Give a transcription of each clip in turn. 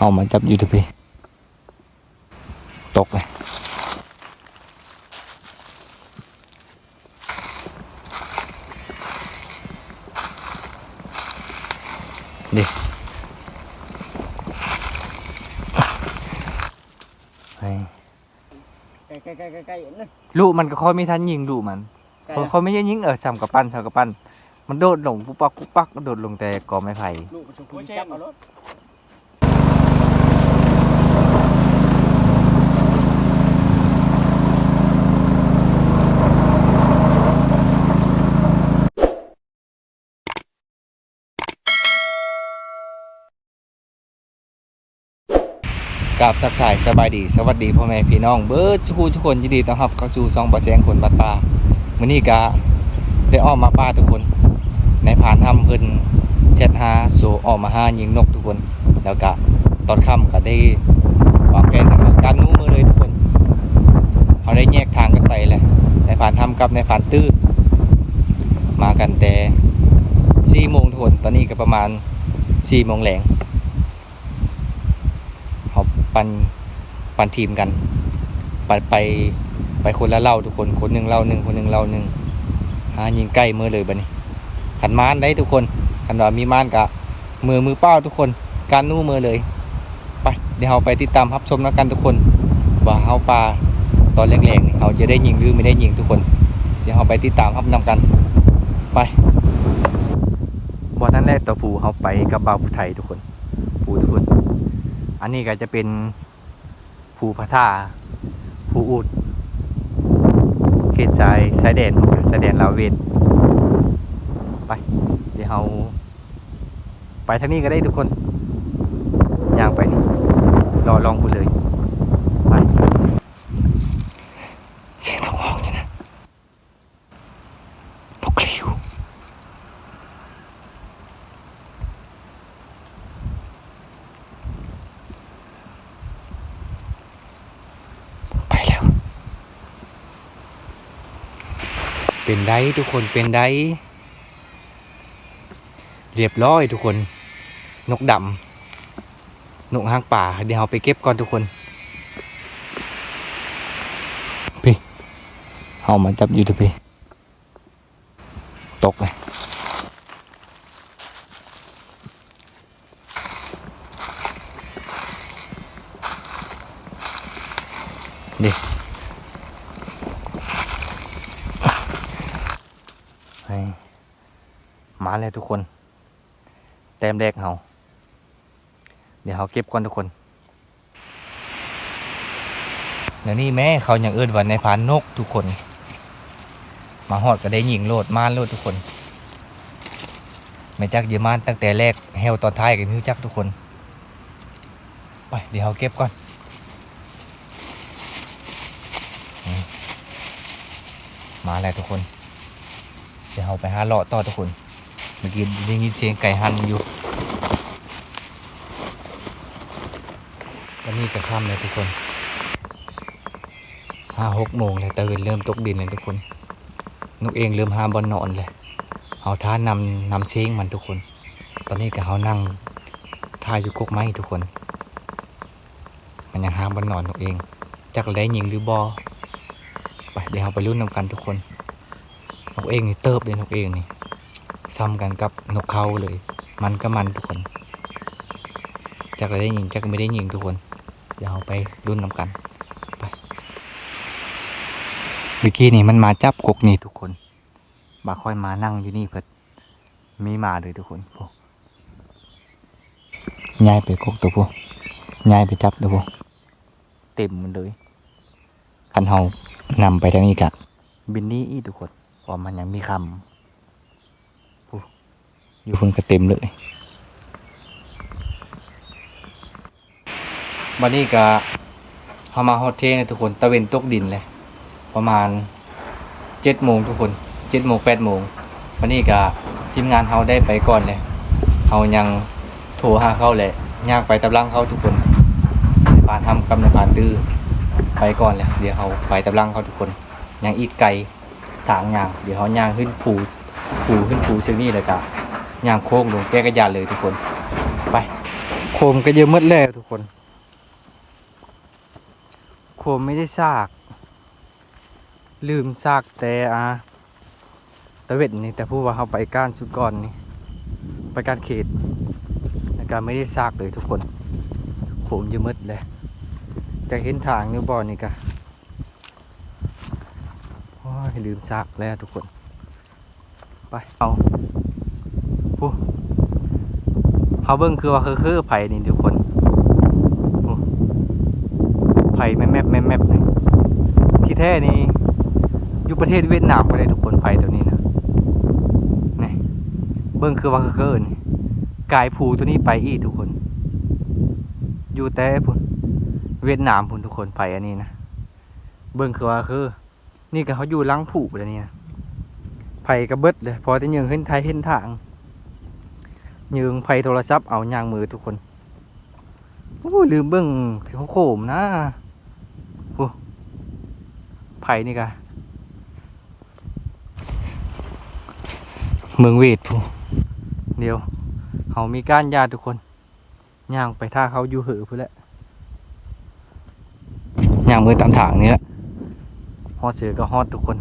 ເອົາມາຈັບຢູ່ທີ່ພີ້ ຕົກເລີຍ ເດ້ ໃຫ້ ໃກ້ໆໆໆ ລູກມັນກໍຄ່ອຍມີທັນຍິງ ລູກມັນ ໃກ້ ຄ່ອຍ ຄ່ອຍມີຍິງ ເອີ ສ່ຳກະປັ້ນ ສ່ຳກະປັ້ນ ມັນໂດດລົງປຸກປັກ ປຸກປັກ ໂດດລົງແຕ່ກໍໄມ້ໄຜ່ ລູກມັນ ໂອ້ຍ ຈັບເອົາໂລດ. ກາບທັກທາຍສະບາຍດີ ສະຫວັດດີພໍ່ແມ່ພີ່ນ້ອງເບິດສູ່ຜູ້ສູ່ຄົນ ຍິນດີຕ້ອນຮັບເຂົ້າສູ່ຊ່ອງບ່າວແສງຄົນບ້ານປ່າ. ມື້ນີ້ກະໄດ້ອອກມາປ່າທຸກຄົນ ນາຍພານທຳເພິ່ນແຊັດຫາໂຊ ອອກມາຫາຍິງນົກທຸກຄົນ ແລ້ວກະຕອນຄ່ຳກະໄດ້ວາງແຜນກັນວ່າການນູ້ມື້ເລີຍທຸກຄົນ ເຮົາໄດ້ແຍກທາງກັນໄປແລ້ວ ນາຍພານທຳກັບນາຍພານຕື້ ມາກັນແຕ່ສີ່ໂມງທຸກຄົນ ຕອນນີ້ກໍປະມານສີ່ໂມງແລງ ເຮົາປັ່ນ ປັ່ນທີມກັນ ໄປ ໄປ ໄປຄົນລະເຫຼົ່າທຸກຄົນ ຄົນໜຶ່ງເຫຼົ່າໜຶ່ງ ຄົນໜຶ່ງເຫຼົ່າໜຶ່ງ ຫາຍິງໄກ່ມື້ເລີຍບັດນີ້ ຄັນໝານໄດ໋ທຸກຄົນ ຄັນວ່າມີໝານກະ ມື ມືເປົ່າທຸກຄົນ ການນູ້ມື້ເລີຍ. ໄປ ດຽວເຮົາໄປຕິດຕາມຮັບຊົມນຳກັນທຸກຄົນ ວ່າເຮົາປ່າຕອນແລງໆນີ້ ເຮົາຈະໄດ້ຍິງຫຼືບໍ່ໄດ້ຍິງທຸກຄົນ ດຽວເຮົາໄປຕິດຕາມຮັບນຳກັນ ໄປ. ບ່ອນນັ້ນແຫຼະ ຕົວຜູ້ເຮົາໄປກັບບ່າວຜູ້ໄທທຸກຄົນ ຜູ້ທຸກຄົນ ອັນນີ້ກໍຈະເປັນ ພູຜາທາ ພູອູດ ເຂດຊາຍ ຊາຍແດນ ຊາຍແດນລາວ-ຫວຽດ. ໄປ ດຽວເຮົາໄປທາງນີ້ກໍໄດ້ທຸກຄົນ ຍ່າງໄປນີ້ ເລາະລ່ອງພຸ້ນເລີຍ ໄປ. ສຽງນົກຮ້ອງຢູ່ນະ. ນົກຂິວ ໄປແລ້ວ ເປັນໄດ໋ທຸກຄົນ ເປັນໄດ໋ ລຽບຮ້ອຍທຸກຄົນ ນົກດຳ. ນົກຫາງປາ ດຽວເຮົາໄປເກັບກ່ອນທຸກຄົນ ພີ້ ເຮົາມາຈັບຢູ່ທີ່ພີ້ ຕົກເລີຍ ເດ້ ມາແລ້ວທຸກຄົນ ແຕ້ມແລກເຮົາ ດຽວເຮົາເກັບກ່ອນທຸກຄົນ ແນວນີ້ແມ້ ເຂົາຍັງເອີ້ນວ່ານາຍພານນົກທຸກຄົນ ມາຮອດກໍໄດ້ຍິງໂລດ ມາໂລດທຸກຄົນ ແມ່ນຈັກເຢຍມານຕັ້ງແຕ່ແລກ ແຫ້ວຕອນທ້າຍກໍບໍ່ຮູ້ຈັກທຸກຄົນ. ໄປ ດຽວເຮົາເກັບກ່ອນ ນີ້ ມາແລ້ວທຸກຄົນ ດຽວເຮົາໄປຫາເລາະຕໍ່ທຸກຄົນ ເມື່ອກີ້ໄດ້ຍິນສຽງໄກ່ຫັນຢູ່ ຕອນນີ້ກໍຄ່ຳແລ້ວທຸກຄົນ ຫ້າຫົກໂມງແລ້ວ ຕາເວັນເລີ່ມຕົກດິນແລ້ວທຸກຄົນ ນົກເອງເລີ່ມຫາບ່ອນນອນແລ້ວ ເຮົາຖ້ານຳ ນຳເຊງມັນທຸກຄົນ ຕອນນີ້ກໍເຮົານັ່ງຖ້າຢູ່ກົກໄມ້ທຸກຄົນ ມັນຍັງຫາບ່ອນນອນນົກເອງ ຈັກໄດ້ຍິງຫຼືບໍ່ ໄປ ດຽວເຮົາໄປລຸ້ນນຳກັນທຸກຄົນ ນົກເອງນີ້ເຕີບເດ້ ນົກເອງນີ້ ສ່ຳກັນກັບນົກເຂົາເລີຍ ມັນກໍມັນທຸກຄົນ ຈັກໄດ້ຍິງ ຈັກບໍ່ໄດ້ຍິງທຸກຄົນ ດຽວເຮົາໄປລຸ້ນນຳກັນ ໄປ ເມື່ອກີ້ນີ້ມັນມາຈັບກົກນີ້ທຸກຄົນ ບາດຂ້ອຍມານັ່ງຢູ່ນີ້ເພິ່ນ ມີໝາເລີຍທຸກຄົນ ໂອ້ ຍ້າຍໄປກົກໂຕພຸ້ນ ຍ້າຍໄປຈັບໂຕພຸ້ນ ເຕັມໝົດເລີຍ ຄັນເຮົານຳໄປທາງນີ້ກະບິນໜີອີກທຸກຄົນ ເພາະວ່າມັນຍັງມີຄຳ ພຸ້ນ ຢູ່ພຸ້ນກໍເຕັມເລີຍ. ບັດນີ້ກະເຮົາມາຮອດເທງແລ້ວທຸກຄົນ ຕາເວັນຕົກດິນແລ້ວ ປະມານເຈັດໂມງທຸກຄົນ ເຈັດໂມງ ແປດໂມງ ບັດນີ້ກະທີມງານເຮົາໄດ້ໄປກ່ອນແລ້ວ ເຮົາຍັງໂທຫາເຂົາແຫຼະ ຍ່າງໄປຕາມຫຼັງເຂົາທຸກຄົນ ນາຍພານທຳກັບນາຍພານຕື້ໄປກ່ອນແລ້ວ ດຽວເຮົາໄປຕາມຫຼັງເຂົາທຸກຄົນ ຍັງອີກໄກ ທາງຍ່າງ ດຽວເຮົາຍ່າງຂຶ້ນພູ ພູຂຶ້ນພູເຊິ່ງນີ້ ແລ້ວກະຍ່າງໂຄ້ງລົງແກ້ງກະຢານເລີຍທຸກຄົນ ໄປ ໂຄ ໂຄມກໍເຢີະໝົດແລ້ວທຸກຄົນ ໂຄມໄມ່ໄດ້ຊາກ ລືມຊາກແຕ່ ອາ ຕາເວັນນີ້ ແຕ່ຜູ້ວ່າເຮົາໄປກ້ານຊຸດກ່ອນນີ້ ໄປກ້ານເຂດ ແລ້ວກໍໄມ່ໄດ້ຊາກເລີຍທຸກຄົນ ໂຄມເຢີະໝົດແລ້ວ ຈະເຫັນທາງຢູ່ບໍ່ນີ້ກະ ໂອ້ຍ ລືມຊາກແລ້ວທຸກຄົນ ໄປ ເອົາ ພຸ້ນ ເຮົາເບິ່ງຄືວ່າເຄີໆ ໄຟນີ້ທຸກຄົນ ພຸ້ນ ໄຟແມັບໆໆໆ ນີ້ ທີ່ແທ້ນີ້ ຢູ່ປະເທດຫວຽດນາມກໍໄດ້ທຸກຄົນ ໄຟໂຕນີ້ນະ ນີ້ ເບິ່ງຄືວ່າເຄີໆ ນີ້ ກາຍພູໂຕນີ້ໄປອີກທຸກຄົນ ຢູ່ແຕ່ພຸ້ນ ຫວຽດນາມພຸ້ນທຸກຄົນ ໄຟອັນນີ້ນະ ເບິ່ງຄືວ່າຄື ນີ້ກໍເຮົາຢູ່ຫຼັງພູແລ້ວນີ້ນະ ໄຟກໍເບິດເລີຍ ພໍແຕ່ເຍີງເຫັນໄທເຫັນທາງ ເຍີງໄຟໂທລະສັບເອົາຍ່າງມືທຸກຄົນ ໂອ້ ລືມເບິ່ງໂຄມນະ ໂອ້ ໄຟນີ້ກະ ເມືອງເວດພຸ້ນ ດຽວເຮົາມີການຢ່າທຸກຄົນ ຍ່າງໄປຖ້າເຂົາຢູ່ເຫີພຸ້ນແຫຼະ ຍ່າງເບິ່ງຕາມທາງນີ້ແຫຼະ ຮອດເສກໍຮອດທຸກຄົນ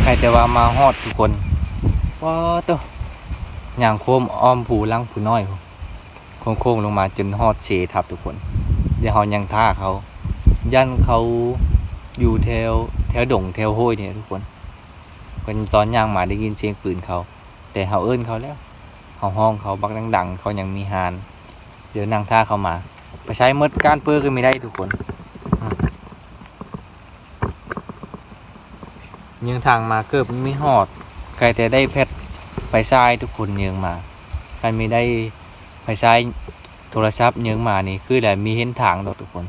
ໃຄ່ແຕ່ວ່າມາຮອດທຸກຄົນ ປາໂຕ ຍ່າງໂຄ້ງອ້ອມພູຫຼັງພູນ້ອຍພຸ້ນ ໂຄ້ງໆລົງມາຈົນຮອດເສທັບທຸກຄົນ ດຽວເຮົາຍັງຖ້າເຂົາ ຢ້ານເຂົາຢູ່ແຖວ ແຖວດົງແຖວໂຫ້ຍນີ້ທຸກຄົນ ເພິ່ນຕອນຍ່າງມາໄດ້ຍິນສຽງປືນເຂົາ ແຕ່ເຮົາເອີ້ນເຂົາແລ້ວ ເຮົາຮ້ອງເຂົາບັກດັງໆ ເຂົາຍັງມີຮ້ານ ດຽວນັ່ງຖ້າເຂົາມາ ໄປໃຊ້ໝົດ ການເປີກໍມີໄດ້ທຸກຄົນ ອືມ ເຍີງທາງມາເກີບມີຮອດ ໃກ້ແຕ່ໄດ້ແພັດໄຟສາຍທຸກຄົນ ເຍີງມາ ຄັນມີໄດ້ໄຟສາຍໂທລະສັບເຍີງມານີ້ ຄືແຫຼະມີເຫັນທາງດອກທຸກຄົນ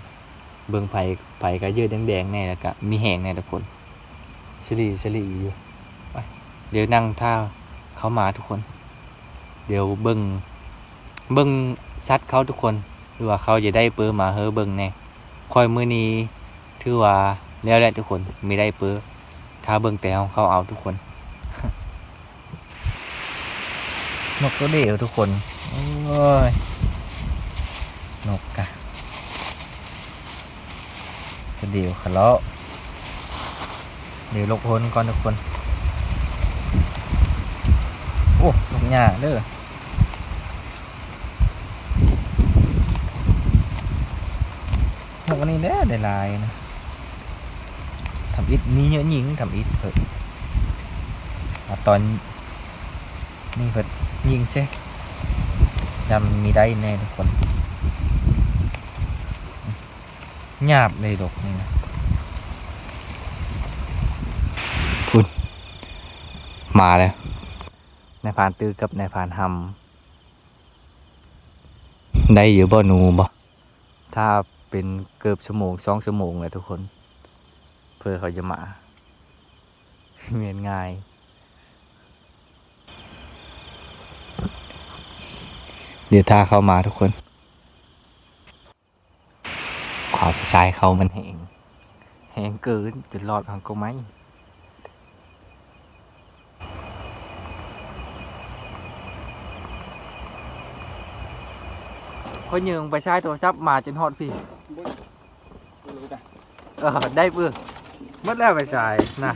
ເບິ່ງໄຟ ໄຟກໍເຢີະແດງໆແດ່ ແລ້ວກໍມີແຮງແດ່ທຸກຄົນ ສະຫຼີສະຫຼີຢູ່ ໄປ ດຽວນັ່ງຖ້າເຂົາມາທຸກຄົນ ດຽວເບິ່ງ ເບິ່ງສັດເຂົາທຸກຄົນ ຫຼືວ່າເຂົາຈະໄດ້ເປີມາໃຫ້ເບິ່ງແດ່ ຂ້ອຍມື້ນີ້ຖືວ່າແລ້ວແຫຼະທຸກຄົນ ມີໄດ້ເປີ ຖ້າເບິ່ງແຕ່ເຮົາເຂົ້າເອົາທຸກຄົນ. ນົກໂຕດຽວທຸກຄົນ ໂອ້ຍ ນົກກະໂຕດຽວຄະເລາະ ດຽວຫຼົບຫົນກ່ອນທຸກຄົນ ໂອ້ ຫຼົບຫຍ້າເດີ ຫົກອັນນີ້ແຫຼະໄດ້ຫຼາຍນະ ທຳອິດມີເຍອະຍິງ ທຳອິດເພິ່ນ ອາ ຕອນນີ້ເພິ່ນຍິງເຊ ຢ້ານມີໄດ້ແດ່ທຸກຄົນ ຫຍາບເລີຍດົກນີ້ນະ ພຸ້ນ ມາແລ້ວ ນາຍພານຕື້ກັບນາຍພານຮຳ ໄດ້ຢູ່ບໍ່ ໜູບໍ່? ຖ້າເປັນເກີບຊົ່ວໂມງ ສອງຊົ່ວໂມງແລ້ວທຸກຄົນ ເພື່ອເຂົາຈະມາ ແມ່ນງ່າຍ ດຽວຖ້າເຂົາມາທຸກຄົນ ຂວາໄຟສາຍເຂົາມັນແຮງ ແຮງເກີນ ຈົນລອດຫາກໍໄໝ້. ຂ້ອຍເຍີງໄຟສາຍໂທລະສັບມາຈົນຮອດພີ້ ເອີ ໄດ້ປຶ ໝົດແລ້ວໄຟສາຍນະ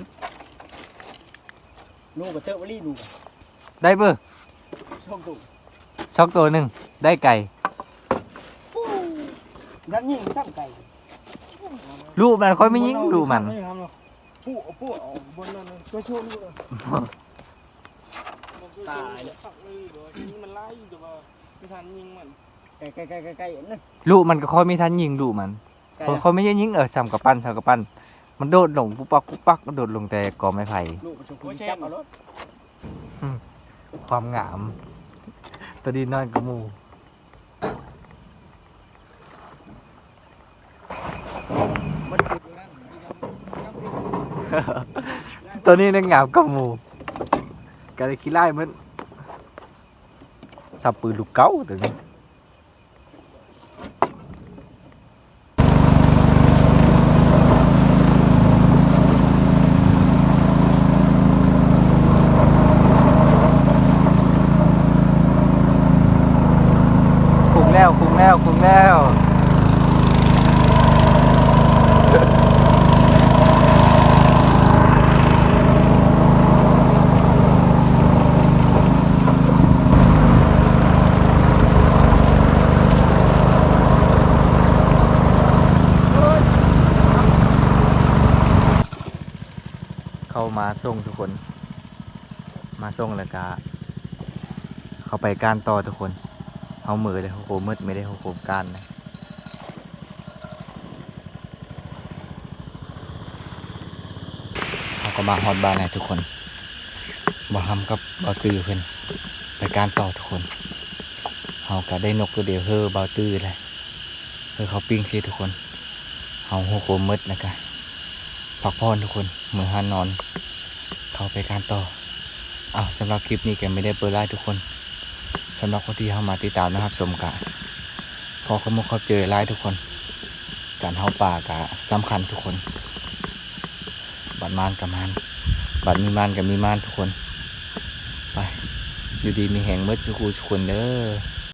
ໜູກະເຕີບອີ່ຫຼີ ໜູກະ ໄດ້ປຶ ສອງໂຕ ສອງໂຕໜຶ່ງ ໄດ້ໄກ່ ນັ້ນຍິງຊ້ຳໄກ່ ລູກມັນ ຂ້ອຍມີຍິງລູກມັນ ປູ້ ປູ້ ເອົາບ່ອນນັ້ນ ໂຊ ໂຊລູກ ຕາຍແລ້ວ ມັນຫຼາຍຢູ່ ແຕ່ວ່າບໍ່ທັນຍິງມັນ ໄກ່ ໄກ່ ໄກ່ ໄກ່ ໄກ່ ນະ ລູກມັນກໍຂ້ອຍມີທັນຍິງລູກມັນ ຂ້ອຍມີຍິງ ເອີ ສ່ຳກະປັ່ນ ສ່ຳກະປັ່ນ ມັນໂດດລົງປຸກປັກ ປຸກປັກ ໂດດລົງແຕ່ກໍໄມ້ໄຜ່ ຄວາມງາມ ໂຕນີ້ນ້ອຍກວ່າໝູ່ ໂຕນີ້ນະງາມກວ່າໝູ່ ກະໄດ້ຂີ້ລ້າຍໝົດ ສັບປືນລູກເກົ່າໂຕນີ້. ເຂົ້າມາສົ່ງທຸກຄົນ ມາສົ່ງແລ້ວກະເຂົ້າໄປການຕໍ່ທຸກຄົນ. ເຮົາເໝີເດ້ ຫົວໂຄມໝົດ ມີແຕ່ຫົວໂຄມການນະ. ເຮົາກໍມາຮອດບ້ານແລ້ວທຸກຄົນ. ບ່າວຮຳກັບບ່າວຕື້ເພິ່ນໄປການຕໍ່ທຸກຄົນ. ເຮົາກໍໄດ້ນົກໂຕດຽວ ເຮີບ່າວຕື້ແຫຼະ ເຮີເຂົ້າປີ້ງຊີ້ທຸກຄົນ. ເຮົາຫົວໂຄມໝົດແລ້ວກະພັກຜ່ອນທຸກຄົນ ເມືອເຮືອນນອນ ເຂົ້າໄປການຕໍ່. ເອົາ ສຳລັບຄລິບນີ້ກໍມີແຕ່ເປີດຫຼາຍທຸກຄົນ. ສຳລັບຄົນທີ່ເຂົ້າມາຕິດຕາມ ແລະ ຮັບຊົມ ກະຂໍຂອບອົກຂອບໃຈຫຼາຍທຸກຄົນ. ການເຮົາປາກະສຳຄັນທຸກຄົນ. ບັດມານກໍມານ ບັດມີມານກໍມີມານທຸກຄົນ. ໄປ ຢູ່ດີມີແຮງໝົດສູ່ຄູ່ສູ່ຄົນເດີ.